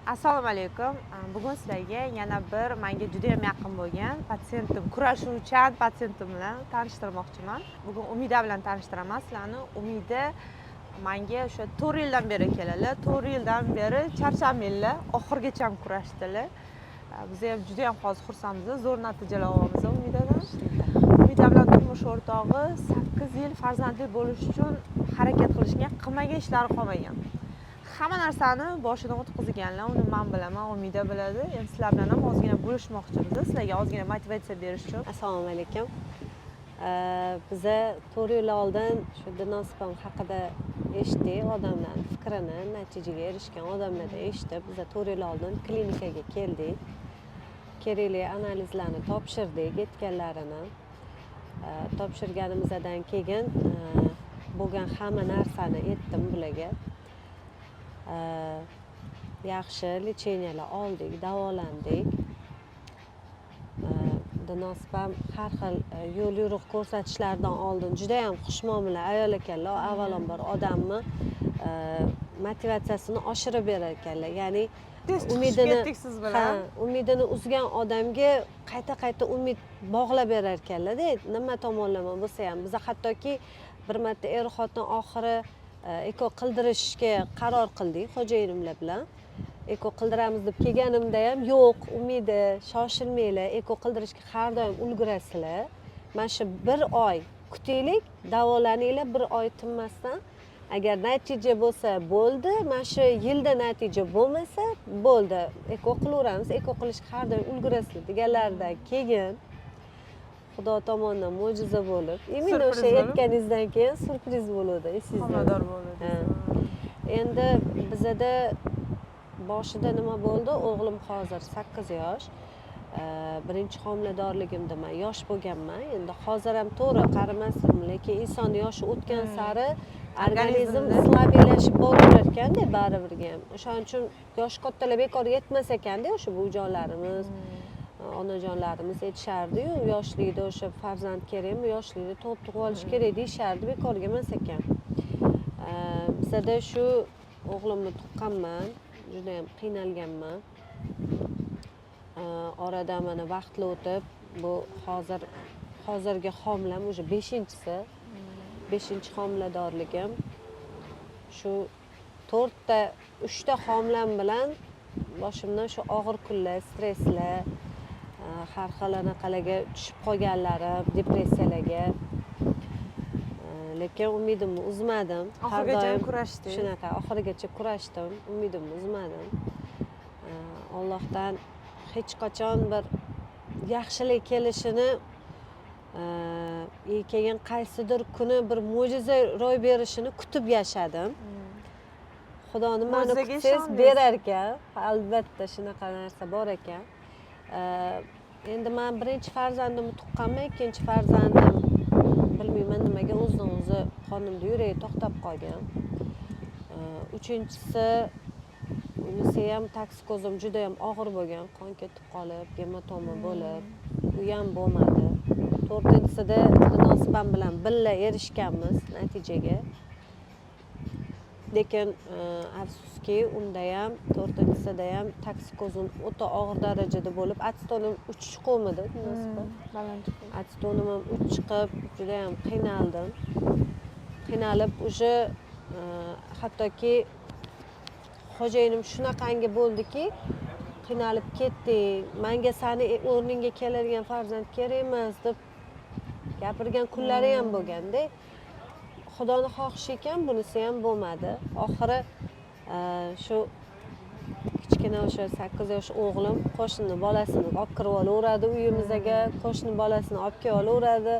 Assalomu alaykum. Bugun sizlarga yana bir menga juda ham yaqin bo'lgan patsientim, kurashuvchan patsientim bilan tanishtirmoqchiman. Bugun Umida bilan tanishtiraman sizlarni. Umida menga o'sha 4 yildan beri keladilar. 4 yildan beri charchamanglar, oxirigacha ham kurashdilar. Biz ham juda ham hozir xursandmiz, zo'r natijalar olyapmiz Umidadan. Umida bilan turmush o'rtog'i 8 yil farzandli bo'lish uchun harakat qilishgan, qilmagan ishlari qolmagan. Hamma narsani boshidan o'tkazganlar. Uni man bilaman, Umida biladi. Endi sizlar bilan ham ozgina bo'lishmoqchimiz, sizlarga ozgina motivatsiya berish uchun. Assalomu alaykum. Biza 4 yil oldin shu Dinosipam haqida eshitdik, odamlarni fikrini, natijaga erishgan odamlardan eshitib, biza 4 yil oldin klinikaga keldik. Kerakli analizlarni topshirdik, aytganlarini. Topshirganimizdan keyin bo'lgan hamma narsani aytdim bularga. Yaxshi лечения lar oldik, davolandik. Dinosipam har xil yo'l yo'riq ko'rsatishlaridan oldin judayam xushmuomala ayol ekanlar. Avvalambor odamni motivatsiyasini oshirib berar ekanlar, ya'ni tez chiqishib umidini ketdik siz ha, bilan. Umidini uzgan odamga qayta qayta umid bog'lab berar ekanlarda, nima tomonlama bo'lsa ham. Biza hattoki bir marta er xotin oxiri ЭКО qildirishga qaror qildik xo'jayinimlar bilan. ЭКО qildiramiz deb kelganimda ham, "Yo'q, Umida, shoshilmanglar, ЭКО qildirishga har doim ulgurasizlar, mana shu bir oy kutaylik, davolaninglar bir oy tinmasdan. Agar natija bo'lsa, bo'ldi, mana shu yilda natija bo'lmasa, bo'ldi, ЭКО qilaveramiz, ЭКО qilishga har doim ulgurasizlar", deganlaridan keyin Xudo tomonidan mo'jiza bo'lib, именно Syurpriz o'sha bo'lib? aytganingizdan keyin syurpriz bo'luvdi, esingizda. Homilador bo'ldi. Ha. Endi bizada boshida nima bo'ldi? O'g'lim hozir 8 yosh. Birinchi homiladorligimda man yosh bo'lganman. Endi hozir ham, to'g'ri, qarimasdim, lekin inson yoshi o'tgan sari organizm Organizmda. слабый lashib boraverar ekanda baribirga ham. O'shaning uchun yoshi kattalar bekorga aytmas ekanda, o'sha buvijonlarimiz, onajonlarimiz aytishardiyu, yoshlikda o'sha farzand kerakmi, yoshlikda tug'ib tug'ib olish kerak deyishardi, bekorga emas ekan. Bizada shu o'g'limni tuqqanman, judayam qiynalganman. Oradan mana vaqtlar o'tib, bu hozir, hozirgi homilam уже beshinchisi, beshinchi homiladorligim. Shu to'rtta, uchta homilam bilan boshimdan shu og'ir kunlar, stresslar, har xil anaqalarga tushib qolganlarim, depressiyalarga. Lekin umidimni uzmadim har Oxirigacha doim. kurashdingiz. Shunaqa, oxirigacha kurashdim, umidimni uzmadim. Allohdan hech qachon bir yaxshilik kelishini и keyin qaysidir kuni bir mo'jiza ro'y berishini kutib yashadim. Xudo nimani Mo'jizaga kutsangiz ishondingiz. berar ekan, albatta shunaqa narsa bor ekan. Endi man birinchi farzandimni tuqqanman, ikkinchi farzandim bilmayman nimaga o'zidan o'zi qornimda yuragi to'xtab qolgan. Uchinchisi, unisi ham toksikozim juda yam og'ir bo'lgan, qon ketib qolib, gematoma bo'lib, u ham bo'lmadi. To'rtinchisida Dinosipam bilan birga erishganmiz natijaga, lekin afsuski, unda ham, to'rtinchisida ham toksikozim o'ta og'ir darajada bo'lib, atsetonim 3 chiquvmidi, Dinosipa? Baland chiqdi. Atsetonim ham 3 chiqib, judayam qiynaldim. Qiynalib уже hattoki xo'jayinim shunaqangi bo'ldiki, "Qiynalib ketding, manga sani o'rningga keladigan farzand kerak emas", deb gapirgan kunlari ham bo'lganda. Xudoni xohishi ekan, bunisi ham bo'lmadi. Oxiri shu kichkina o'sha 8 yosh o'g'lim qo'shni bolasini olib kirib olaveradi uyimizga, qo'shni bolasini olib kelib olaveradi,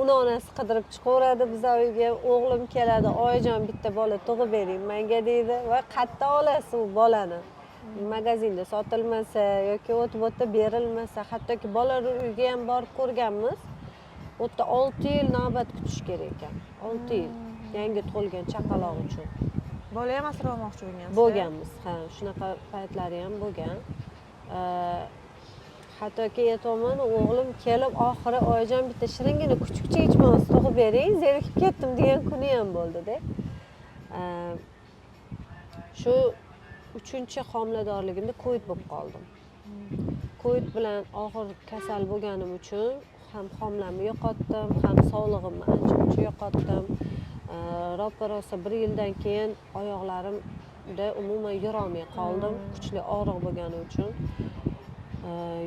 uni onasi qidirib chiqaveradi biza uyga. O'g'lim keladi, "Oyijon, bitta bola tug'ib bering manga", deydi. Va qayerdan olasiz u bolani? Magazinda sotilmasa yoki o't bu yerda berilmasa. Hattoki bolalar uyiga ham borib ko'rganmiz, u yerda 6 yil navbat kutish kerak ekan, 6 yil yangi tug'ilgan chaqaloq uchun. Bola ham asrab olmoqchi bo'lgansiz? Bo'lganmiz, ha, shunaqa paytlari ham bo'lgan. Hattoki aytyapman, o'g'lim kelib oxiri, "Oyijon, bitta shiringina kuchukcha hech bo'lmasa tug'ib bering, zerikib ketdim", degan kuni ham bo'ldida. Shu Uchinchi homiladorligimda covid bo'lib qoldim. Covid bilan og'ir kasal bo'lganim uchun ham homilamni yo'qotdim, ham sog'lig'imni ancha muncha yo'qotdim. Roppa rosa bir yildan keyin oyoqlarimda umuman yurolmay qoldim, kuchli og'riq bo'lgani uchun.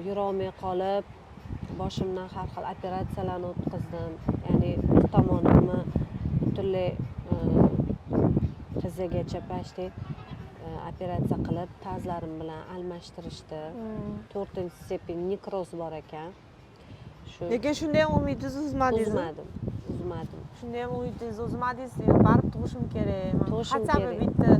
Yurolmay qolib, boshimdan har xil operatsiyalarni o'tkazdim, ya'ni bir tomonimni butunlay tizzagacha почти operatsiya qilib, tazlarim bilan almashtirishdi. To'rtinchi степень nekroz bor ekan shu. Lekin shunda ham umidingizni uzmadingizmi? Uzmadim, uzmadim. Shunda ham umidingizni uzmadingiz, baribir tug'ishim kerak, man Tug'ishim хотя бы kerak. bitta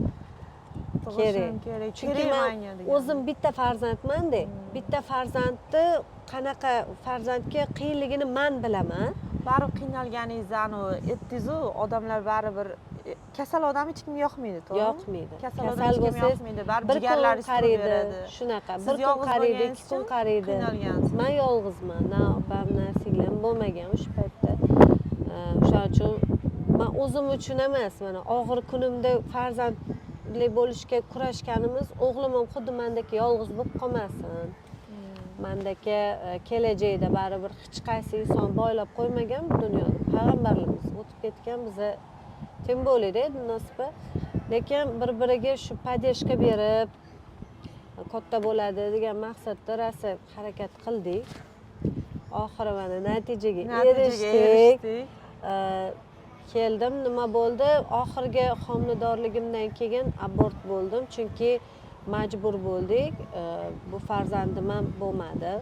tug'ishim Kerak. kerak, Chunki kerak man manga degan. o'zim bitta farzandmanda, bitta farzandni qanaqa farzandga qiyinligini man bilaman. Baribir qiynalganingizni anavi aytdingizu, odamlar baribir kasal odam hech kimga yoqmaydi, to'g'rimi? Yoqmaydi. Kasal odam hech kimga bo'lsangiz, yoqmaydi baribir, bir kun jigarlaringiz qariydi, turaveradi. Shunaqa. Siz Bir kun yolg'iz qariydi, bo'lganingiz 2 kun uchun qariydi. qiynalgansiz. Man yolg'izman, na opam, na singlim bo'lmagan o'sha paytda. O'shaning uchun man o'zim uchun emas, mana og'ir kunimda farzandli bo'lishga kurashganimiz, o'g'lim ham xuddi mandagi yolg'iz bo'lib qolmasin, mandagi kelajakda baribir hech qaysi inson boylab qo'ymagan bu dunyoda, payg'ambarlarimiz o'tib ketgan, biza тем более nasiba, lekin bir biriga shu поддержка berib katta bo'ladi degan maqsadda rosa harakat qildik. Oxiri mana natijaga Natijaga erishdik. Erishdik. Keldim, nima bo'ldi, oxirgi homiladorligimdan keyin abort bo'ldim, chunki majbur bo'ldik. Bu farzandim ham bo'lmadi.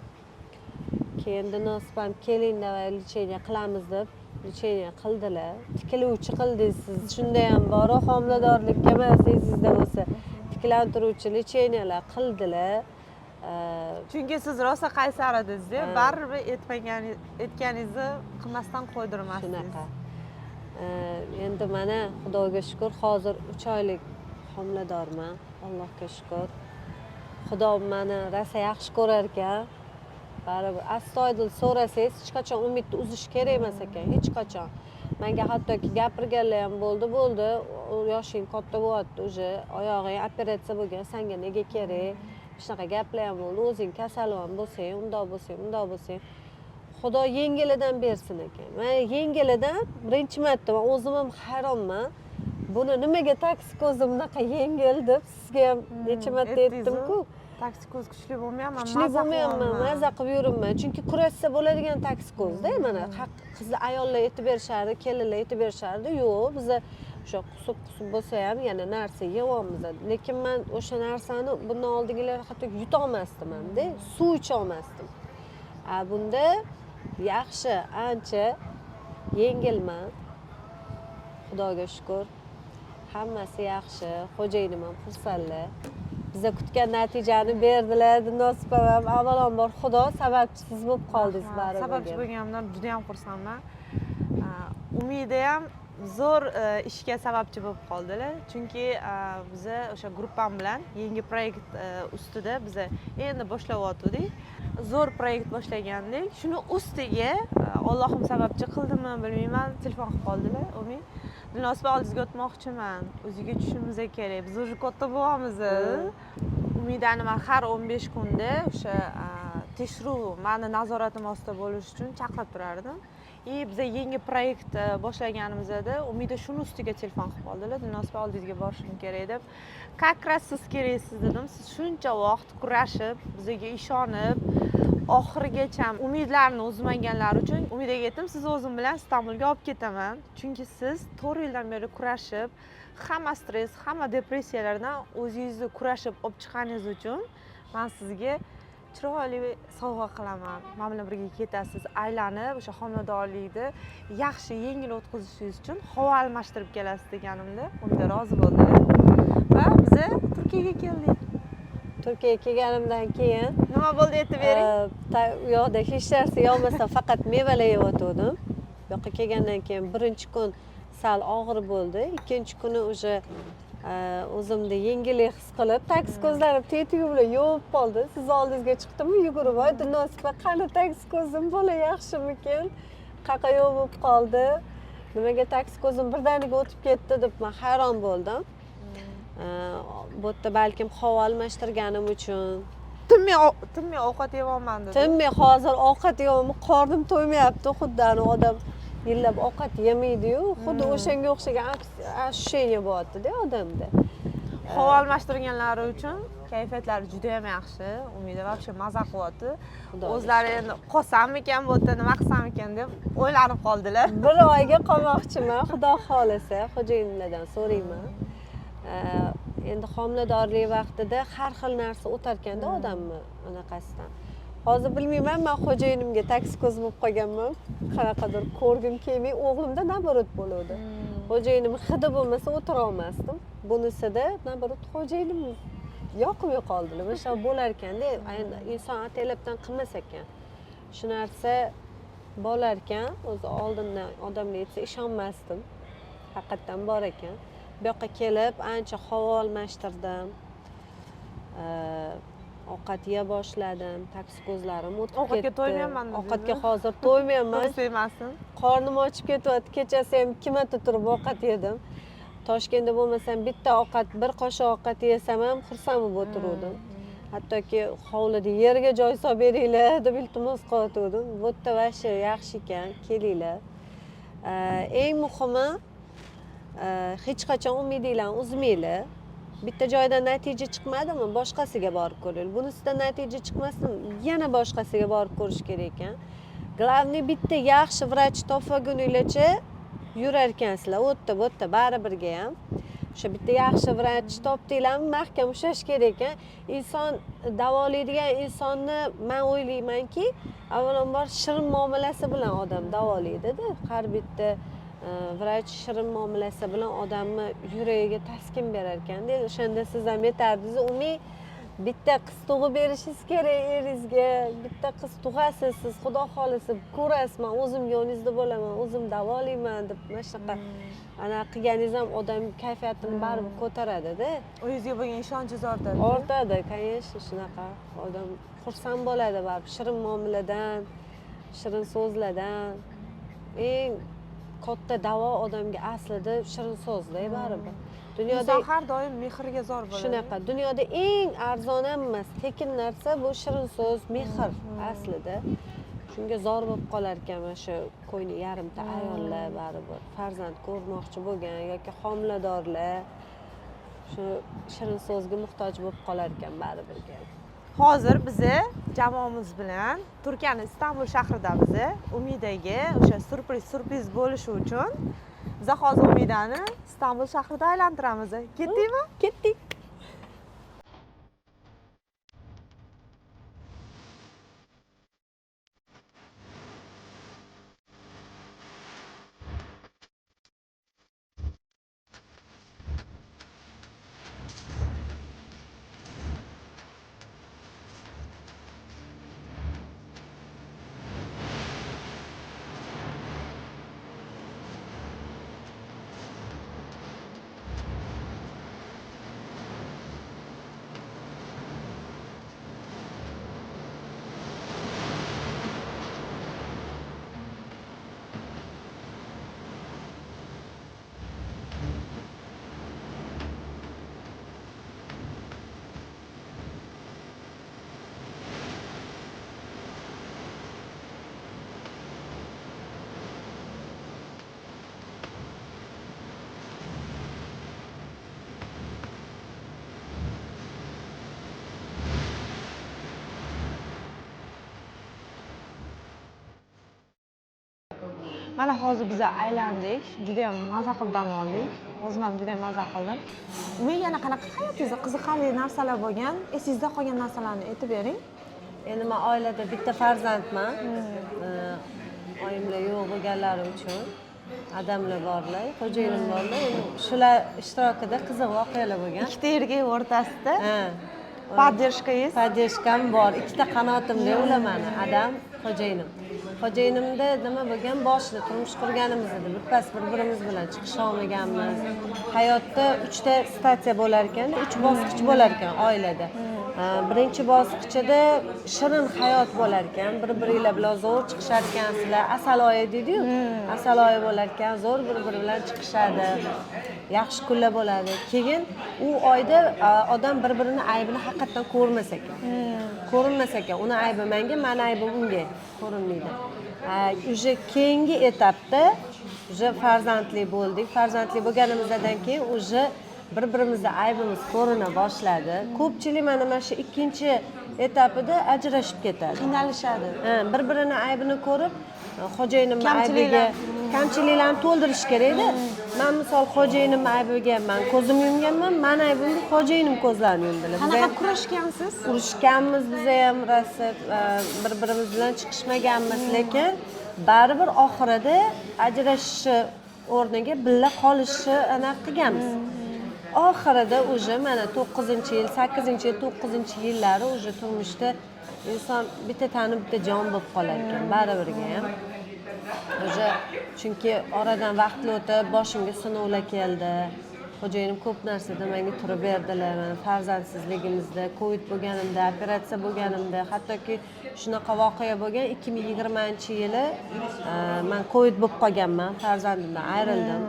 Keyin Dilnosipam keling, давай лечение qilamiz deb лечение qildilar. Tikiluvchi qildingiz siz, shunda ham boru homiladorlikka emas, esingizda bo'lsa, tiklantiruvchi лечения lar qildilar. Chunki siz rosa qaysar edingizda, Ha. baribir aytmagan aytganingizni qilmasdan qo'ydirmasdingiz. Shunaqa. Endi mana Xudoga shukur, hozir 3 oylik homiladorman, Allohga shukur. Xudo mani rosa yaxshi ko'rar ekan, baribir astoydil so'rasangiz, hech qachon umidni uzish kerak emas ekan, hech qachon. Manga hattoki gapirganlar ham bo'ldi, bo'ldi, yoshing katta bo'lyapti уже, oyog'ing operatsiya bo'lgan, sanga nega kerak, shunaqa gaplar ham bo'ldi, o'zing kasal ham bo'lsang, undoq bo'lsang, bundoq bo'lsang. Xudo yengilidan bersin ekan. Man yengilidan birinchi marta, man o'zim ham hayronman, buni nimaga toksikozim bunaqa yengil deb sizga ham necha marta aytdingiz-u. aytdimku. Toksikoz kuchli bo'lmayapman, Kuchli maza bo'lmayapman, qilyapman. Maza qilib yuribman, chunki kurashsa bo'ladigan toksikozda. Mana haq qizlar, ayollar aytib berishardi, kelinlar aytib berishardi, yo'q, biza o'sha qusib qusib bo'lsa ham yana narsa yeyapmiz, lekin man o'sha narsani bundan oldingilar hatto yutolmasdim hamda suv icholmasdim. A bunda yaxshi, ancha yengilman, Xudoga shukur, hammasi yaxshi, xo'jayinim ham xursandlar, biza kutgan natijani berdilar. Nosib ham, avvalambor Xudo sababchisiz bo'lib qoldingiz Ha, baribir. Sababchi bo'lganimdan juda yam xursandman. Umida ham zo'r ishga sababchi bo'lib qoldilar, chunki biza o'sha gruppam bilan yangi proyekt ustida biza endi boshlayotgandik, zo'r proyekt boshlagandik. Shuni ustiga Ollohim sababchi qildimi, bilmayman, telefon qilib qoldilar: "Umid, Dilnosiba oldingizga o'tmoqchiman, o'ziga tushishimiz kerak, biz уже katta bo'lyapmiz." Umidani man har 15 kunda o'sha tekshiruv mani nazoratim ostida bo'lishi uchun chaqirib turardim. И biza yangi proyekt boshlaganimizda Umida shuni ustiga telefon qilib qoldilar: "Dilnosiba, oldingizga borishim kerak", deb. "Как раз siz keraksiz", dedim. "Siz shuncha vaqt kurashib, bizaga ishonib, oxirigacha umidlarni uzmaganlari uchun Umidaga aytdim, sizni o'zim bilan Istanbulga olib ketaman, chunki siz 4 yildan beri kurashib, hamma stress, hamma depressiyalardan o'zingizni kurashib olib chiqqaningiz uchun man sizga chiroyli sovg'a qilaman. Man bilan birga ketasiz, aylanib, o'sha homiladorlikni yaxshi, yengil o'tkazishingiz uchun havo almashtirib kelasiz", deganimda Umida rozi bo'ldilar va biza Turkiyaga keldik. Turkiyaga kelganimdan keyin Nima bo'ldi, aytib bering. U yoqda hech narsa yeyolmasdan faqat mevalar yeyotgandim. Bu yoqqa kelgandan keyin birinchi kun sal og'ir bo'ldi, ikkinchi kuni уже o'zimni yengillik his qilib, toksikozlarim tetigi bilan yovib qoldi. Sizni oldingizga chiqdimmi yugurib: "Voy, Dilnosiba, qani toksikozim, bola yaxshimikin, qayoqqa yo'q bo'lib qoldi, nimaga toksikozim birdaniga o'tib ketdi?" deb man hayron bo'ldim. Bu yerda balkim havo almashtirganim uchun. Tinmay ovqat yeyapman dedi. Tinmay hozir ovqat yeyapman, qornim to'ymayapti. Xuddi ani odam yillab ovqat yemaydiyu, xuddi o'shanga o'xshagan ощущение bo'lyaptida odamda. Havo almashtirganlari uchun kayfiyatlari juda ham yaxshi. Umida вообще maza qilyapti. O'zlari endi qolsammikan bu yerda, nima qilsam ekan deb o'ylanib qoldilar. Bir oyga qolmoqchiman, xudo xohlasa, xo'jayinlardan so'rayman. Endi homiladorlik vaqtida har xil narsa o'tarkanda odamni anaqasidan. Hozir bilmayman, man xo'jayinimga toksikoz bo'lib qolganman. Qanaqadir ko'rgim kelmay, o'g'limda наоборот bo'luvdi. Xo'jayinim hidi bo'lmasa o'tira olmasdim. Bunisida наоборот xo'jayinim yoqmay qoldilar. Mana shunaqa bo'lar ekanda, endi inson ataylabdan qilmas ekan. Shu narsa bo'lar ekan, o'zi oldindan odamlar aytsa ishonmasdim. Haqiqatdan bor ekan. Bu yoqqa kelib ancha havo almashtirdim. Ovqat yeya boshladim, toksikozlarim o'tib ketdi. Ovqatga to'ymayapman dedingizmi? Ovqatga hozir to'ymayapman. To'ysa emasin. Qornim ochib ketyapti. Kechasi ham 2 marta turib ovqat yedim. Toshkentda bo'lmasam bitta ovqat, bir qoshiq ovqat yesam ham xursand bo'lib o'tiruvdim. Hattoki hovlida yerga joy solib beringlar deb iltimos qilayotgandim. Bu yerda вообще yaxshi ekan, kelinglar. Eng muhimi, hech qachon umidinglarni uzmanglar. Bitta joydan natija chiqmadimi, boshqasiga borib ko'ringlar. Bunisida natija chiqmasin, yana boshqasiga borib ko'rish kerak ekan. Главный bitta yaxshi vrach topmaguninglarcha yurar ekansizlar. U yerda, bu yerda baribirga ham. O'sha bitta yaxshi vrach topdinglarmi, mahkam ushlash kerak ekan. Inson davolaydigan insonni men o'ylaymanki, avvalambor shirin muomalasi bilan odam davolaydi-da. Har bitta vrach shirin muomalasi bilan odamni yuragiga taskin berar ekanda. O'shanda siz ham aytardingiz, Umi bitta qiz tug'ib berishingiz kerak eringizga, bitta qiz tug'asiz siz, xudo xohlasa ko'rasiz, men o'zim yoningizda bo'laman, o'zim davolayman deb mana shunaqa ana qilganingiz ham odam kayfiyatini baribir ko'taradida. O'zingizga bo'lgan ishonchingiz ortadi. Ortadi, конечно, shunaqa. Odam xursand bo'ladi baribir shirin muomaladan, shirin so'zlardan. Eng katta davo odamga aslida shirin so'zda baribir. Dunyoda inson har doim mehrga zor bo'ladi. Shunaqa. Dunyoda eng arzon ham emas, tekin narsa bu shirin so'z, mehr aslida. Shunga zor bo'lib qolar ekan mana shu ko'ngli yarimta ayollar baribir farzand ko'rmoqchi bo'lgan yoki homiladorlar shu shirin so'zga muhtoj bo'lib qolar ekan baribirga. Hozir biza jamoamiz bilan Turkiyaning Istanbul shahrida biza Umidaga o'sha syurpriz bo'lishi uchun biza hozir Umidani Istanbul shahrida aylantiramiz. Ketdikmi? Ketdik. Mana hozir biz aylandik, juda ham maza qilib dam oldik. O'zim ham juda ham maza qildim. Men yana qanaqa hayotingizda qiziqarli narsalar bo'lgan, esingizda qolgan narsalarni aytib bering. Endi men oilada bitta farzandman. Oyimlar yo'q bo'lganlari uchun adamlar borlar, xo'jayinim borlar. Endi shular ishtirokida qiziq voqealar bo'lgan. Ikkita erkak o'rtasida Ha. Поддержканgiz? Поддержкам bor. Ikkita qanotimda ular mani, adam, xo'jayinim. Xo'jayinimda nima bo'lgan, boshida turmush qurganimizda birpas bir-birimiz bilan chiqisha olmaganmiz. Hayotda 3 ta statsiya bo'lar ekan, 3 bosqich bo'lar ekan oilada. Birinchi bosqichida shirin hayot bo'lar ekan, bir biringlar bilan zo'r chiqishar ekansizlar, asal oyi deydiyu, asal oyi bo'lar ekan, zo'r bir biri bilan chiqishadi, yaxshi kunlar bo'ladi. Keyin u oyda odam bir birini aybini haqiqatdan ko'rmas ekan, ko'rinmas ekan. Uni aybi menga, mani aybim unga ko'rinmaydi. Уже keyingi etapda уже farzandli bo'ldik. Farzandli bo'lganimizdan keyin уже bir birimizni aybimiz ko'rina boshladi. Ko'pchilik mana shu ikkinchi etapida ajrashib ketadi. Qiynalishadi. Ha, bir birini aybini ko'rib, xo'jayinimni aybiga Kamchiliklar. Kamchiliklarni to'ldirish kerakda. Man misol xo'jayinimni aybiga man ko'zimni yumganman, mani aybimga xo'jayinim ko'zlarini yumdilar. Biz Qanaqa ham kurashgansiz? Urushganmiz biza ham rosa, bir birimiz bilan chiqishmaganmiz, lekin baribir oxirida ajrashishi o'rniga birga qolishni anaqa qilganmiz. Oxirida уже mana 9-yil, 8-yil, 9-yillari уже turmushda inson bitta tani, bitta jon bo'lib qolar ekan baribirga ham уже, chunki oradan vaqtlar o'tib boshimga sinovlar keldi. Xo'jayinim ko'p narsada menga turib berdilar. Mana farzandsizligimizda, covid bo'lganimda, operatsiya bo'lganimda, hattoki shunaqa voqea bo'lgan, 2020-yili man covid bo'lib qolganman, farzandimdan ayrildim.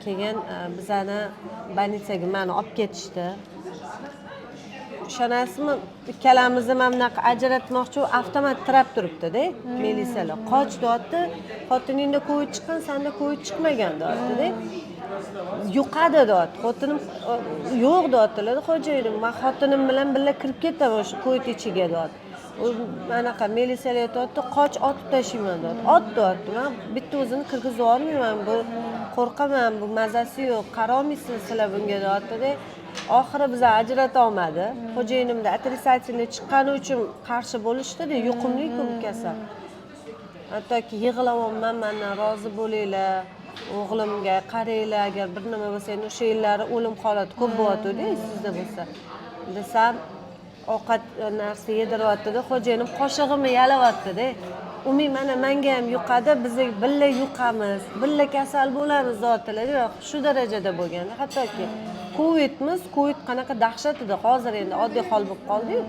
Keyin bizani больница ga mani olib ketishdi. Ishonasizmi, ikkalamizni mana bunaqa ajratmoqchi, avtomat tirab turibdida militsiyalar. Qoch deyapti, xotiningda covid chiqqan, sanda covid chiqmagan deyaptida. Yuqadi deyapti xotinim. Yo'q deyaptilar xo'jayinim, man xotinim bilan birga kirib ketaman shu covid ichiga deyapti. U anaqa militsiyalar aytyapti, qoch, otib tashlayman deyapti, ot deyapti. Man bitta o'zini kirgizib yubormayman, bu qo'rqaman, bu mazasi yo'q, qarolmaysiz sizlar bunga deyaptida. Oxiri bizni ajrata olmadi. Xo'jayinimda отрицательный chiqqani uchun qarshi bo'lishdida, yuqumliku bu kasal. Hattoki yig'layapman, mandan rozi bo'linglar, o'g'limga qaranglar, agar bir nima bo'lsa, endi o'sha yillari o'lim holati ko'p bo'lyotgandi sizda bo'lsa desam, ovqat narsa yediryaptida, xo'jayinim qoshig'imni yalayaptida. Umi, mana manga ham yuqadi, biz birga yuqamiz, birga kasal bo'lamiz deyaptilar. Yo'q, shu darajada bo'lganda, hattoki covidmiz, covid qanaqa dahshat edi, hozir endi oddiy hol bo'lib qoldiyu.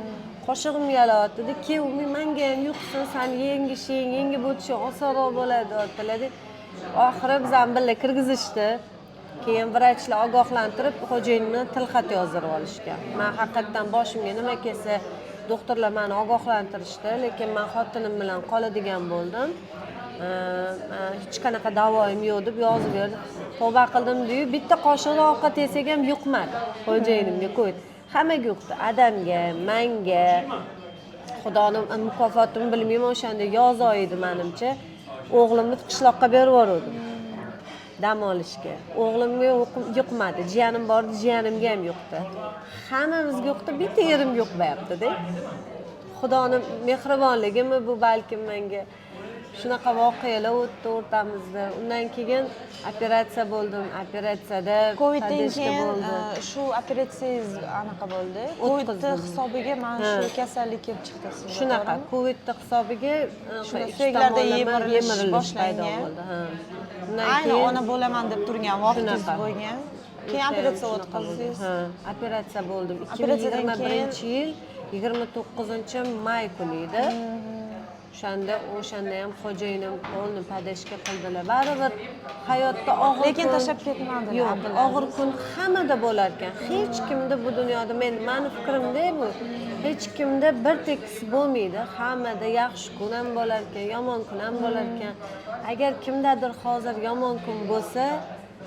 Qoshig'imni yalayaptida, keyin umi, manga ham yuqsin, san yengishing, yengib o'tishing osonroq bo'ladi deyaptilar. Oxiri bizani birga kirgizishdi. Keyin vrachlar ogohlantirib, xo'jayinimni tilxat yozdirib olishgan. Man haqiqatdan boshimga nima kelsa, doktorlar mani ogohlantirishdi, lekin man xotinim bilan qoladigan bo'ldim. Hech qanaqa davoyim yo'q deb yozib berdi. Tavba qildim deyu, bitta qoshiqda ovqat yesak ham yuqmadi xo'jayinimga covid. Hammaga yuqdi, adamga, manga. Xudoni mukofotini bilmayman, o'shanda yoz oyi edi manimcha, o'g'limni qishloqqa berib yuboruvdim dam olishga. O'g'limga yuqmadi, jiyanim bordi, jiyanimga ham yuqdi, hammamizga yuqdi, bitta yerimga yuqmayaptida. Xudoni mehribonligimi bu balkim menga. Shunaqa voqealar o'tdi o'rtamizda. Undan keyin operatsiya bo'ldim, operatsiyada Coviddan поддержка keyin bo'ldi. Shu operatsiyangiz anaqa bo'ldi, covidni O'tkazdim. hisobiga mana shu kasallik kelib chiqdi sizda, Shunaqa, to'g'rimi? Covidni hisobiga Shunda ikki suyaklarda tomonlama yemirilish yemirish paydo boshlangan. bo'ldi, ha. Undan Ayni keyin ona bo'laman deb turgan vaqtingiz Shunaqa. bo'lgan, keyin O'sha ham operatsiya shunaqa bo'ldi. o'tkazdingiz. Ha, operatsiya bo'ldim. Operatsiyadan 2021-yil 29-may kuni edi. O'shanda ham xo'jayinim полный поддержка qildilar. Baribir hayotda og'ir Lekin kun tashlab ketmadilar, yo'q, Abdulaziz. Og'ir kun hammada bo'lar ekan. Hech kimda bu dunyoda, mani fikrimda bu, hech kimda bir tekis bo'lmaydi. Hammada yaxshi kun ham bo'lar ekan, yomon kun ham bo'lar ekan. Agar kimdadir hozir yomon kun bo'lsa,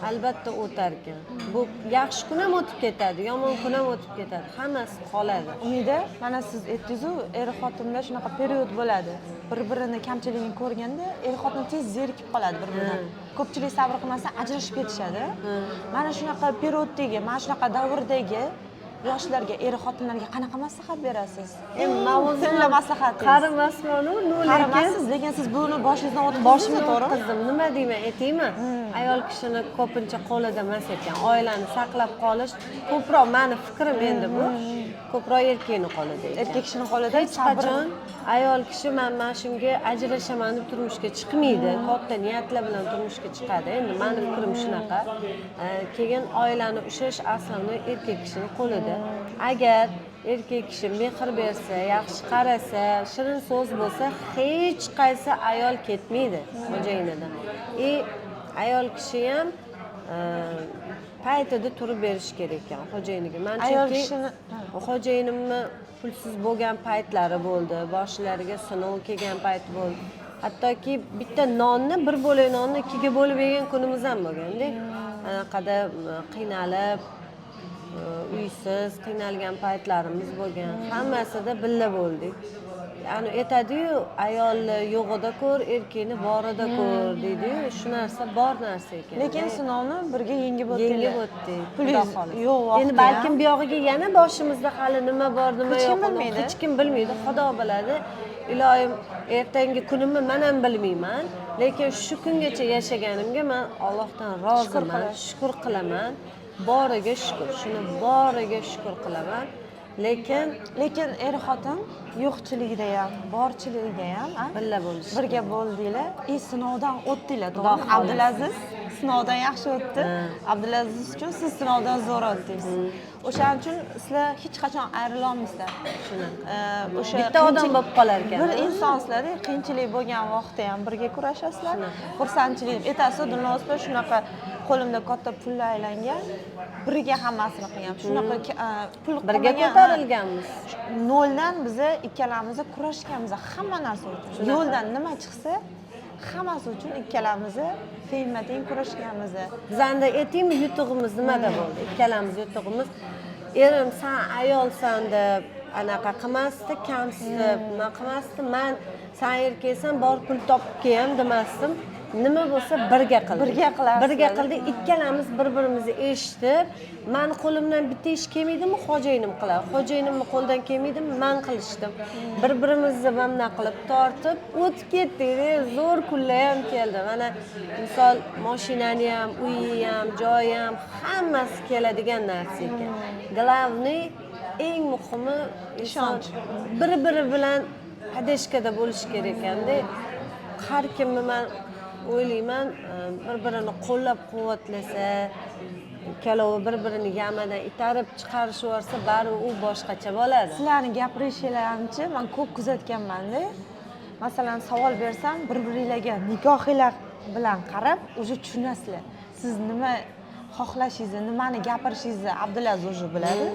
albatta o'tar ekan. Bu yaxshi kun ham o'tib ketadi, yomon kun ham o'tib ketadi, hammasi qoladi. Umida, mana siz aytdingizu, er xotinda shunaqa period bo'ladi, bir birini kamchiligini ko'rganda er xotin tez zerikib qoladi bir biridan, ko'pchilik sabr qilmasdan ajrashib ketishadi. Mana shunaqa perioddagi, mana shunaqa davrdagi yoshlarga, er xotinlarga qanaqa maslahat berasiz? Endi man o'zim Tilla maslahatingiz. Qarimasmanu, ну, lekin Qarimassiz, lekin siz buni boshingizdan o'tkazasiz, boshimdan to'g'rimi? o'tkazdim. Nima deyman, aytaymi, ayol kishini ko'pincha qo'lida emas ekan oilani saqlab qolish. Ko'proq, mani fikrim endi bu, ko'proq erkakni qo'lida ekan. Erkak kishini qo'lida Hech sabr. qachon ayol kishi man mana shunga ajrashaman deb turmushga chiqmaydi, katta niyatlar bilan turmushga chiqadi. Endi mani fikrim shunaqa. Keyin oilani ushlash aslida erkak kishini qo'lida. Agar Erkak kishi mehr bersa, yaxshi qarasa, shirin so'z bo'lsa, hech qaysi ayol ketmaydi xo'jayinidan. И ayol kishi ham paytida turib berishi kerak ekan xo'jayiniga. Man Ayol chunki kishini xo'jayinimni pulsiz bo'lgan paytlari bo'ldi, boshlariga sinov kelgan payt bo'ldi. Hattoki bitta nonni, bir bo'lak nonni ikkiga bo'lib yegan kunimiz ham bo'lganda. Anaqada qiynalib, uysiz qiynalgan paytlarimiz bo'lgan. Hammasida birga bo'ldik. Ya'ni aytadiyu, ayolni yo'g'ida ko'r, erkakni borida ko'r deydiyu, shu narsa bor narsa ekan. Lekin sinovni birga yengib o'tdinglar. Yengib o'tdik. Pulingiz Xudo xohlasa. yo'q vaqti Endi balkim buyog'iga yana boshimizda hali nima bor, nima Hech kim yo'q, uni bilmaydi. hech kim bilmaydi, Xudo biladi. Iloyim, ertangi kunimni man ham bilmayman, lekin shu kungacha yashaganimga man Allohdan Shukur roziman, qilasiz. Shukur qilaman. Boriga shukur, shuni boriga shukur qilaman. Lekin Lekin er xotin yo'qchiligida ham, borchiligida ham a? Birga bo'lish. Birga bo'ldinglar и sinovdan o'tdinglar, Xudo to'g'rimi? xohlasa. Abdulaziz sinovdan yaxshi o'tdi. Abdulaziz uchun siz sinovdan zo'r o'tdingiz. O'shaning uchun sizlar hech qachon ayrilolmaysizlar. Shunaqa. O'sha Bitta odam bo'lib qolar ekan. Bir insonsizlarda, qiyinchilik bo'lgan vaqtda ham birga kurashasizlar. Shunaqa. Xursandchilik aytasiz, Dilnoz opa, shunaqa qo'limda katta pullar aylangan, birga hammasini qilgan. Shunaqa pul Birga qilmagan, ko'tarilganmiz. Noldan biza ikkalamiz kurashganmiz hamma narsa uchun. Shunaqa. Yo'ldan nima chiqsa, hammasi uchun ikkalamiz tengma teng kurashganmiz. Bizani aytaymi, yutug'imiz nimada bo'ldi? Ikkalamiz yutug'imiz, erim san ayolsan deb anaqa qilmasdi, kamsitib nima qilmasdi. Man san erkaksan, bor pul topib kel ham demasdim. Nima bo'lsa birga qildik. Birga qilarsizlar. Birga qildik, ikkalamiz bir birimizni eshitib. Mani qo'limdan bitta ish kelmaydimi, xo'jayinim qiladi, xo'jayinimni qo'lidan kelmaydimi, man qilishdim. Bir birimizni mana bunaqa qilib tortib o'tib ketdik. Zo'r kunlar ham keldi. Mana misol, moshinani ham, uyi ham, joyi ham, hammasi keladigan narsa ekan. Главный, eng muhimi inson Ishonch. bir biri bilan поддержка da bo'lishi kerak ekanda. Har kimni man o'ylayman, bir birini qo'llab quvvatlasa, ikkalovi bir birini yamadan itarib chiqarishib yuborsa, baribir u boshqacha bo'ladi. Sizlarni gapirishinglarnichi man ko'p kuzatganmanda. Masalan, savol bersam, bir biringlarga nigohinglar bilan qarab уже tushunasizlar. Siz nima xohlashingizni, nimani gapirishingizni Abdulaziz уже biladi.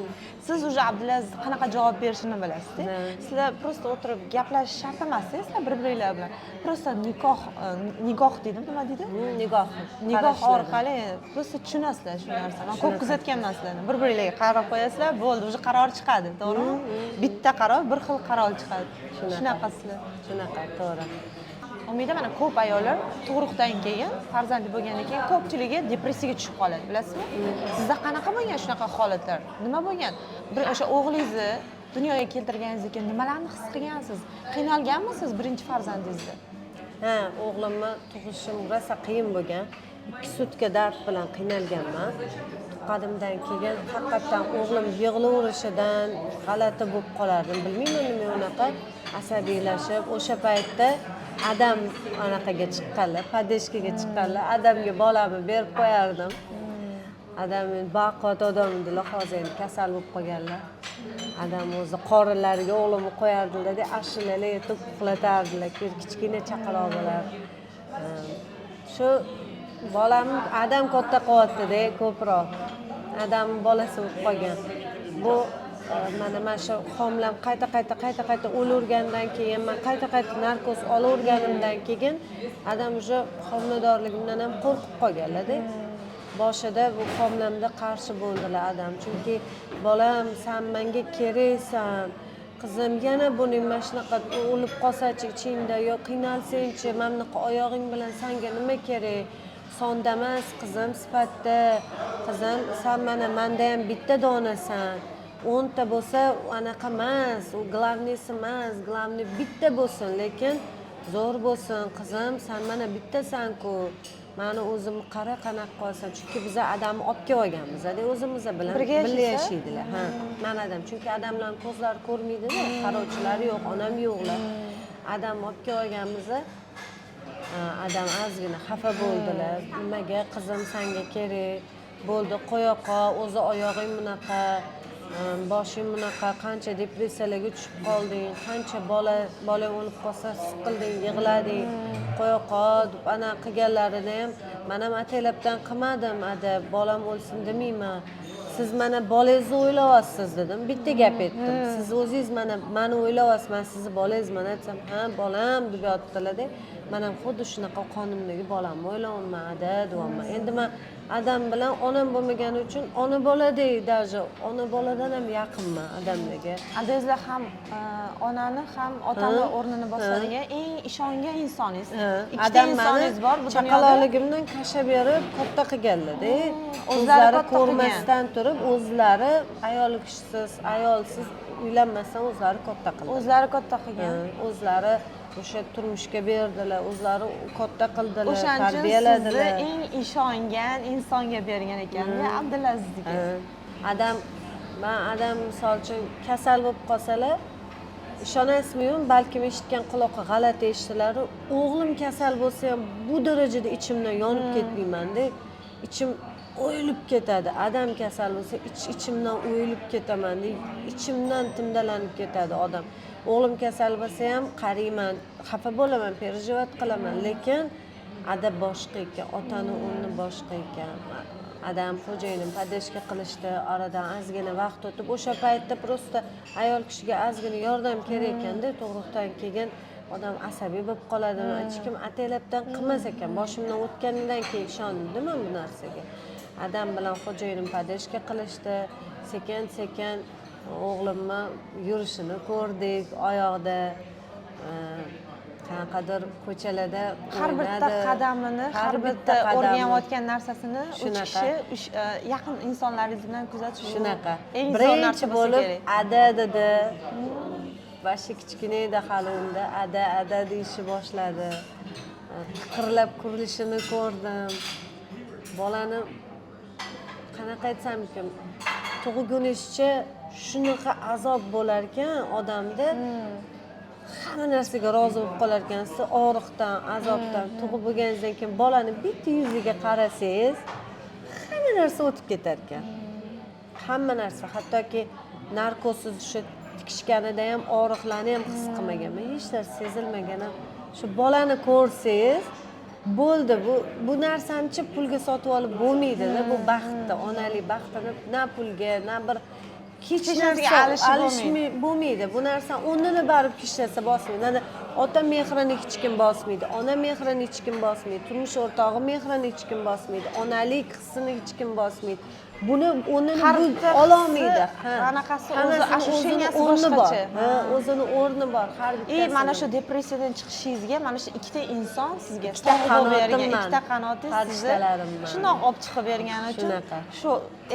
Siz уже Abdulaziz qanaqa javob berishini bilasizda. Sizlar просто o'tirib gaplashish shart emasda sizlar bir biringlar bilan просто nikoh, nigoh deydimi, nima deydi? Nigoh. Nigoh Qarashlar. Orqali просто tushunasizlar shu narsani. Man ko'p kuzatganman sizlarni. Bir biringlarga qarab qo'yasizlar, bo'ldi, уже qaror chiqadi, to'g'rimi? Bitta qaror, bir xil qaror chiqadi. Shunaqa. Shunaqa sizlar. Shunaqa, to'g'ri. Umida, mana ko'p ayollar tug'ruqdan keyin, farzandli bo'lgandan keyin ko'pchiligi depressiyaga tushib qoladi, bilasizmi? Sizda qanaqa bo'lgan shunaqa holatlar? Nima bo'lgan? Bir o'sha o'g'lingizni dunyoga keltirganingizdan keyin nimalarni his qilgansiz? Qiynalganmisiz birinchi farzandingizda? Ha, o'g'limni tug'ishim rosa qiyin bo'lgan. 2 sutka dard bilan qiynalganman. Tuqqanimdan keyin haqiqatdan o'g'lim yig'laverishidan g'alati bo'lib qolardim. Bilmayman nima unaqa asabiylashib. O'sha paytda adam anaqaga chiqqanlar, поддержка ga chiqqanlar. Adamga bolamni berib qo'yardim. Adam endi baquvvat odam edilar, hozir endi kasal bo'lib qolganlar. Adam o'zi qorinlariga o'g'limni qo'yardilarda, ashulalar aytib uxlatardilar. Kichkina chaqaloq bo'lardi. Shu bolam adam katta qilyaptida ko'proq. Adam bolasi bo'lib qolgan. Bu mana shu homilam qayta qayta qayta qayta o'lavergandan keyin, man qayta qayta narkoz olaverganimdan keyin adam уже homiladorligimdan ham qo'rqib qolganlarda. Boshida bu homilamda qarshi bo'ldilar adam, chunki bolam, san menga keraksan, qizim, yana buning mana shunaqa o'lib qolsachi ichingda yo qiynalsangchi, mana bunaqa oyog'ing bilan sanga nima kerak? Sonda emas qizim, sifatda qizim. San mana manda ham bitta donasan, 10 ta bo'lsa anaqa emas, u главный si emas, главный bitta bo'lsin, lekin zo'r bo'lsin qizim. San mana bittasanku, mani o'zim qara qanaqa qolsam. Chunki biza adamni olib kelib olganmiz o'zimiz bilan. Birga Birga yashaysiz? Yashaydilar, ha, mani adam, chunki adamlarni ko'zlari ko'rmaydida, qarovchilari yo'q, onam yo'qlar, adam olib kelib olganmiz. Adam ozgina xafa bo'ldilar. Nimaga qizim sanga kerak bo'ldi, qo'ya qol, o'zi oyog'ing bunaqa. Boshing bunaqa, qancha depressiyalarga tushib qolding, qancha bola bolang o'lib qolsa siqilding, yig'lading, qo'ya qol deb anaqa qilganlarini ham man ham ataylabdan qilmadim, ada, bolam o'lsin demayman. Siz mana bolangizni o'ylayapsiz dedim, bitta gap aytdim. Siz o'zingiz mana mani o'ylayapsiz, man sizni bolangizman desam, ha bolam deb yotdilarda. Man ham xuddi shunaqa qonimdagi bolamni o'ylayapman ada deyapman. Endi man adam bilan onam bo'lmagani uchun ona boladek, даже ona boladan ham yaqinman adamlarga. Adangizlar ham onani ham otani o'rnini bosadigan eng ishongan insoningiz. Ikkita Adam mani insoningiz bor bu dunyoda. Chaqaloqligimdan kasha berib katta qilganlarda. O'zlari O'zlari katta qilgan. ko'rmasdan turib, o'zlari ayol kishisiz, ayolsiz, uylanmasdan o'zlari katta qildi. O'zlari katta qilgan. O'zlari o'sha turmushga berdilar, o'zlari katta qildilar, O'shaning uchun sizni tarbiyaladilar. Eng ishongan insonga bergan ekanda Abdulazizga. Adam, man adam misol uchun kasal bo'lib qolsalar, ishonasizmi yo'qmi, balkim eshitgan quloqqa g'alati eshitiladi, o'g'lim kasal bo'lsa ham bu darajada ichimdan yonib ketmaymanda, ichim o'yilib ketadi. Adam kasal bo'lsa ich ichimdan o'yilib ketamanda, ichimdan timdalanib ketadi odam. O'g'lim kasal bo'lsa ham qarayman, xafa bo'laman, переживать qilaman, lekin ada boshqa ekan, otani o'rni boshqa ekan. Adam, xo'jayinim поддержка qilishdi. Oradan ozgina vaqt o'tib, o'sha paytda просто ayol kishiga ozgina yordam kerak ekanda, tug'ruqdan keyin odam asabiy bo'lib qoladi. Hech kim ataylabdan qilmas ekan, boshimdan o'tganidan keyin ishondim man bu narsaga. Adam bilan xo'jayinim поддержка qilishdi. Sekin sekin o'g'limni yurishini ko'rdik oyoqda, qanaqadir ko'chalarda Har bitta o'ynadi. qadamini, har bitta qadami. o'rganayotgan narsasini uch Shunaqa. kishi yaqin insonlaringiz bilan kuzatish bu Shunaqa. eng zo'r narsa Birinchi bo'lsa bo'lib kerak. ada dedi. Boshi kichkina edi hali unda, ada ada deyishni boshladi. Qiqirlab kurilishini ko'rdim bolani. Qanaqa aytsam ekan, tug'gunizcha shunaqa azob bo'lar ekan odamda, hamma narsaga rozi bo'lib qolar ekansiz, og'riqdan, azobdan. Tug'ib bo'lganingizdan keyin bolani bitta yuziga qarasangiz, hamma narsa o'tib ketar ekan, hamma narsa. Hattoki narkozsiz o'sha tikishganida ham og'riqlarni ham his qilmaganman, hech narsa sezilmagan ham. Shu bolani ko'rsangiz bo'ldi. Bu narsanichi pulga sotib olib bo'lmaydida, bu baxtni, onalik baxtini na pulga, na bir hech Hech narsaga narsa alishib alishmay bo'lmaydi bu narsa. O'rnini baribir hech narsa bosmaydi. Mana ota mehrini hech kim bosmaydi, ona mehrini hech kim bosmaydi, turmush o'rtog'i mehrini hech kim bosmaydi, onalik hissini hech kim bosmaydi. Buni o'rnini Har bu bitta ololmaydi. hissi, Ha. anaqasi o'zi, Hammasini ощущения si o'zini o'rni bor. boshqacha. Ha, o'zini o'rni bor har И bittasini. Mana shu depressiyadan chiqishingizga mana shu ikkita inson sizga Ikkita tog' bo'lib bergan, qanotim. ikkita qanotingiz sizni Farishtalarim man. Shundoq olib chiqib bergani uchun Shunaqa. Shu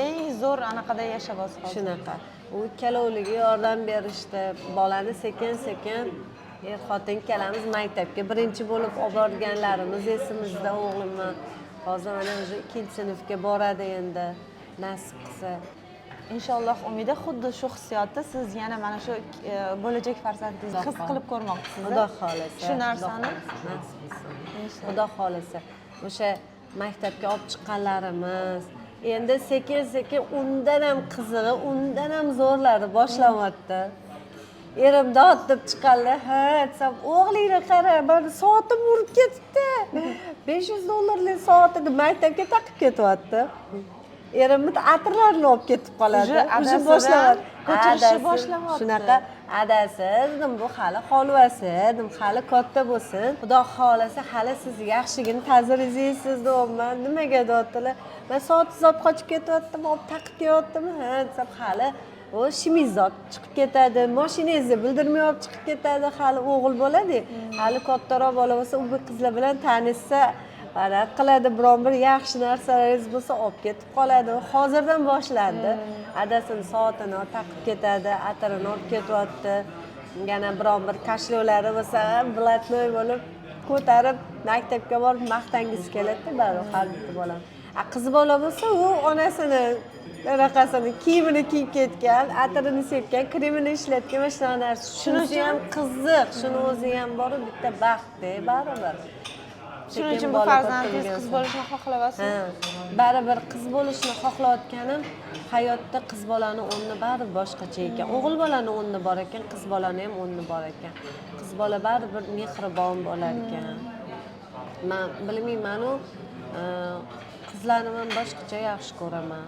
eng zo'r anaqada yashayapsiz hozir. Shunaqa, u ikkalovligi yordam berishdi. Bolani sekin sekin er xotin ikkalamiz maktabga birinchi bo'lib olib borganlarimiz esimizda o'g'limni. Hozir mana уже ikkinchi sinfga boradi endi, nasib qilsa. Inshaalloh, Umida, xuddi shu hissiyotni siz yana mana shu bo'lajak farzandingizni Xudo his qilib ko'rmoqchisiz. Xudo xohlasa. Shu narsani. Xudo xohlasa, nasib qilsin. Inshaalloh. Xudo xohlasa, o'sha maktabga olib chiqqanlarimiz endi sekin sekin undan ham qizig'i, undan ham zo'rlari boshlanyapti. Erim dod deb chiqqanlar, ha desam, o'g'lingni qara, mani soatim urib ketibdi, 500 dollarlik soatini maktabga taqib ketyapti. Erimni atirlarini olib ketib qoladi. Уже Уже adasidan boshlayapti. ko'chirishni Adasi boshlayapti. Shunaqa, adasi dedim, bu hali holvasi dedim, hali katta bo'lsin, xudo xohlasa, hali siz yaxshigina ta'ziringizni yeysiz deyapman. Nimaga deyaptilar. Man soatingizni olib qochib ketyaptimi, olib taqib kelyaptimi, ha desam, hali u shimingizni olib chiqib ketadi, moshinangizni bildirmay olib chiqib ketadi. Hali o'g'il bo'ladi, hali kattaroq bola bo'lsa, u bu qizlar bilan tanishsa, anaqa qiladi, biron bir yaxshi narsalaringiz bo'lsa, olib ketib qoladi. Hozirdan boshlandi, adasini soatini taqib ketadi, atirini olib ketyapti. Yana biron bir кошелёк lari bo'lsa, блатной bo'lib ko'tarib maktabga borib maqtangisi keladida baribir har bitta bolam. A qiz bola bo'lsa, u onasini anaqasini, kiyimini kiyib ketgan, atirini sepgan, kremini ishlatgan, mana shunaqa narsa. Shunisi ham qiziq, shuni o'zi ham boru bitta baxtda baribir. Shuning Sekin uchun bu bola katta farzandingiz bo'lgan qiz sayin. bo'lishini xohlayapsiz. Ha. Baribir qiz bo'lishini xohlayotganim, hayotda qiz bolani o'rni baribir boshqacha ekan. O'g'il bolani o'rni bor ekan, qiz bolani ham o'rni bor ekan. Qiz bola baribir mehribon bo'lar ekan. Man bilmaymanu, qizlarni man boshqacha yaxshi ko'raman.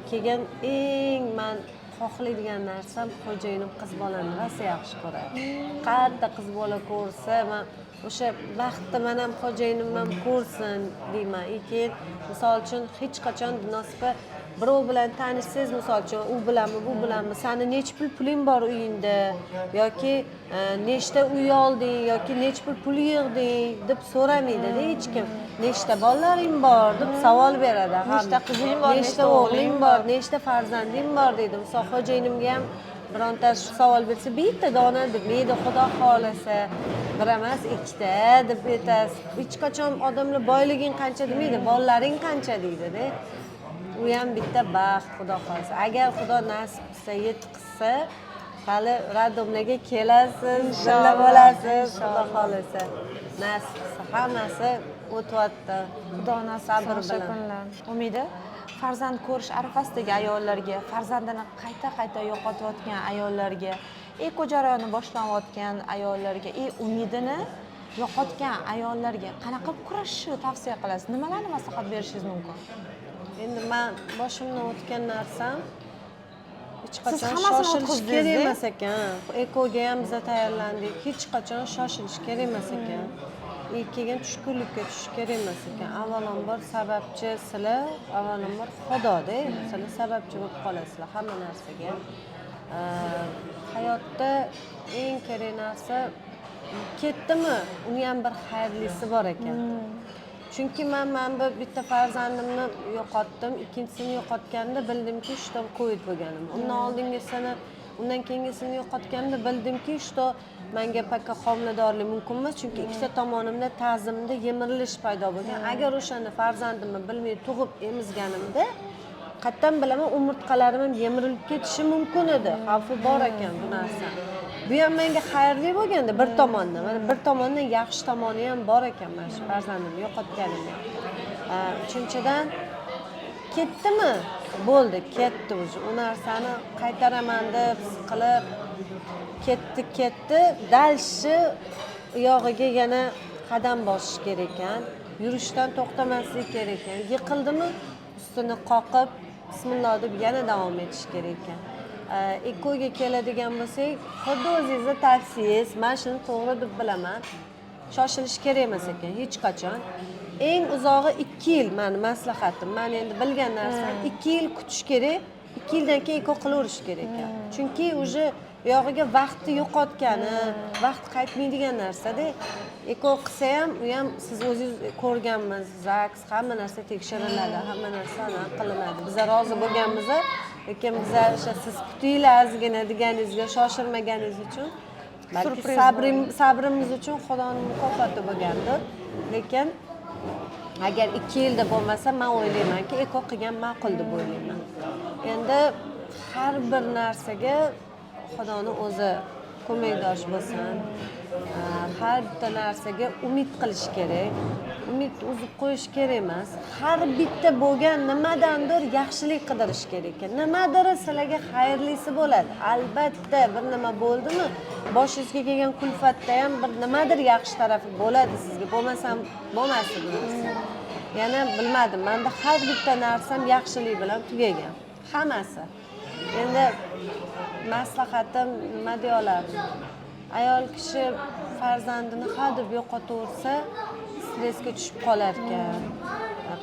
Keyin eng man xohlaydigan narsam, xo'jayinim qiz bolani rosa yaxshi ko'radi. Qayerda qiz bola ko'rsa, man o'sha baxtni man ham, xo'jayinim ham ko'rsin deyman. И keyin, misol uchun, hech qachon, Nosiba, birov bilan tanishsangiz, misol uchun, u bilanmi, bu bilanmi, sani nechi pul puling bor uyingda yoki nechta uy olding yoki nechi pul pul yig'ding deb so'ramaydida hech kim. Nechta bolalaring bor deb savol beradi hamma. Nechta qizing bor, nechta nechta o'g'ling o'g'ling bor, bor? Nechta farzanding bor deydi. Misol, xo'jayinimga ham birontasi shu savol bersa, bitta dona demaydi, xudo xohlasa bir emas, ikkita deb aytasiz. Hech qachon odamlar boyliging qancha demaydi, bolalaring qancha deydida. U ham bitta baxt, xudo xohlasa. Agar xudo nasib qilsa, yetqizsa, hali роддом larga kelasiz, birga bo'lasiz, xudo xohlasa, nasib qilsa. Hammasi o'tyapti. Xudo nasib Sabr qilsin o'sha bilan. kunlar. Umida, farzand ko'rish arafasidagi ayollarga, farzandini qayta qayta yo'qotayotgan ayollarga, ЭКО jarayoni boshlanayotgan ayollarga и umidini yo'qotgan ayollarga qanaqa qilib kurashishni tavsiya qilasiz? Nimalarni maslahat berishingiz mumkin? Endi man boshimdan o'tgan narsam, hech qachon Hammasini shoshilish o'tkazdingiz-da? kerak emas ekan. ЭКО ga ham biza tayyorlandik. Hech qachon shoshilish kerak emas ekan и keyin tushkunlikka tushish kerak emas ekan. Avvalambor sababchi sizlar, avvalambor Xudoda, sizlar sababchi bo'lib qolasizlar hamma narsaga. Hayotda eng kerak narsa, ketdimi, uni ham bir xayrlisi bor ekan. Chunki man mana bu bitta farzandimni yo'qotdim, ikkinchisini yo'qotganda bildimki, что covid bo'lganim. Undan oldingisini, undan keyingisini yo'qotganda bildimki, что manga пока homiladorlik mumkin emas, chunki ikkita tomonimda tazimda yemirilish paydo bo'lgan. Agar o'shanda farzandimni bilmay tug'ib emizganimda, qayerdan bilaman, umurtqalarim ham yemirilib ketishi mumkin edi. Xavfi bor ekan bu narsa. Bu ham menga xayrli bo'lganda bir tomondan, mana bir tomondan yaxshi tomoni ham bor ekan mana shu farzandimni yo'qotganim ham. Uchinchidan, ketdimi, bo'ldi, ketdi уже. U narsani qaytaraman deb siqilib, ketdi, ketdi. Дальше u yog'iga yana qadam bosish kerak ekan, yurishdan to'xtamaslik kerak ekan. Yiqildimi, ustini qoqib, bismillah deb yana davom etish kerak ekan. ЭКО ga keladigan bo'lsak, xuddi o'zingizni tavsiyangiz, man shuni to'g'ri deb bilaman, shoshilish kerak emas ekan hech qachon. Eng uzog'i 2 yil, mani maslahatim, man endi bilgan narsam, 2 yil kutish kerak. 2 yildan keyin ЭКО qilaverish kerak ekan, chunki уже buyog'iga vaqtni yo'qotgani, vaqt qaytmaydigan narsada. ЭКО qilsa ham, u ham siz o'zingiz ko'rganmiz, ЗАГС, hamma narsa tekshiriladi, hamma narsa anaqa qilinadi. Biza rozi bo'lganmiz, lekin biza o'sha siz kutinglar ozgina deganingizga shoshilmaganingiz uchun balki Syurpriz. Sabrimiz uchun Xudoni mukofoti bo'lgandir. Lekin agar 2 yilda bo'lmasa, man o'ylaymanki, ЭКО qilgan ma'qul deb o'ylayman. Endi har bir narsaga Xudoni o'zi ko'makdosh bo'lsin. Har bitta narsaga umid qilish kerak, umid uzib qo'yish kerak emas. Har bitta bo'lgan nimadandir yaxshilik qidirish kerak ekan, nimadir sizlarga xayrlisi bo'ladi albatta. Bir nima bo'ldimi, boshingizga kelgan kulfatda ham bir nimadir yaxshi tarafi bo'ladi sizga, bo'lmasam bo'lmasdi bu narsa. Yana bilmadim, manda har bitta narsam yaxshilik bilan tugagan hammasi. Endi maslahatim nima deya olardim? Ayol kishi farzandini hadeb yo'qotaversa, stressga tushib qolar ekan,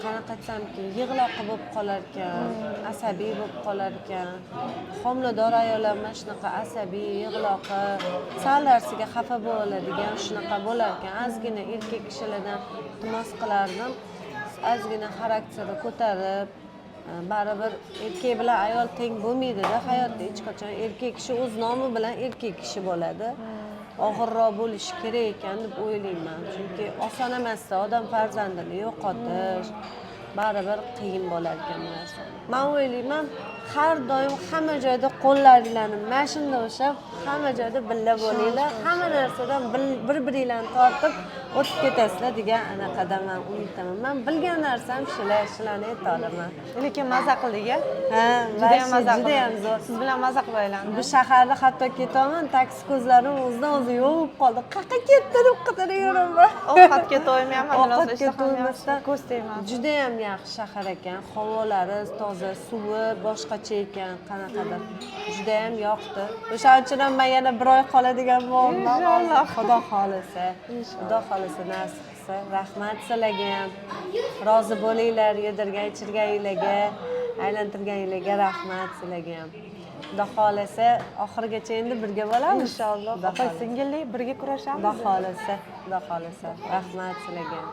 qanaqa aytsamki, yig'loqi bo'lib qolar ekan, asabiy bo'lib qolar ekan. Homilador ayollar mana shunaqa asabiy, yig'loqi, sal narsaga xafa bo'ladigan, shunaqa bo'lar ekan. Ozgina erkak kishilardan iltimos qilardim, ozgina xarakteri ko'tarib, baribir erkak bilan ayol teng bo'lmaydida hayotda hech qachon. Erkak kishi o'z nomi bilan erkak kishi bo'ladi, og'irroq bo'lishi kerak ekan deb o'ylayman, chunki oson emasda odam farzandini yo'qotish, baribir qiyin bo'lar ekan bu narsa. Man o'ylayman, Har doim hamma joyda qo'llaringlarni mana shunday ushlab, hamma joyda birga bo'linglar. Hamma narsadan bir biringlarni tortib o'tib ketasizlar degan anaqada man umiddaman. Man bilgan narsam shular, shularni ayta olaman. Lekin maza qildik, a? Ha, Judayam вообще maza judayam qildik. zo'r. Siz bilan maza qilib aylandim. Bu shaharda hatto ketaman, taksi ko'zlarim o'zidan o'zi yo'q qoldi. Qayerqa ketdi deb qidirib yuraman. Ovqatga to'ymayapman, Ovqatga to'ymasdan. Ko'z tegmas. Judayam yaxshi shahar ekan, havolari toza, suvi boshqacha ekan, qanaqadir. Judayam yoqdi. O'shaning uchun ham man yana bir oy qoladigan bo'ldim. Inshaalloh. Xudo xohlasa, Xudo xohlasa, nasib qilsa. Rahmat sizlarga ham. Rozi bo'linglar, yedirgan ichirganinglarga, aylantirganinglarga rahmat sizlarga ham. Xudo xohlasa, oxirigacha endi birga bo'lamiz. Inshaalloh. Xudo Opa xohlasa. Singillik birga kurashamiz. Xudo xohlasa, Xudo xohlasa. Rahmat sizlarga ham.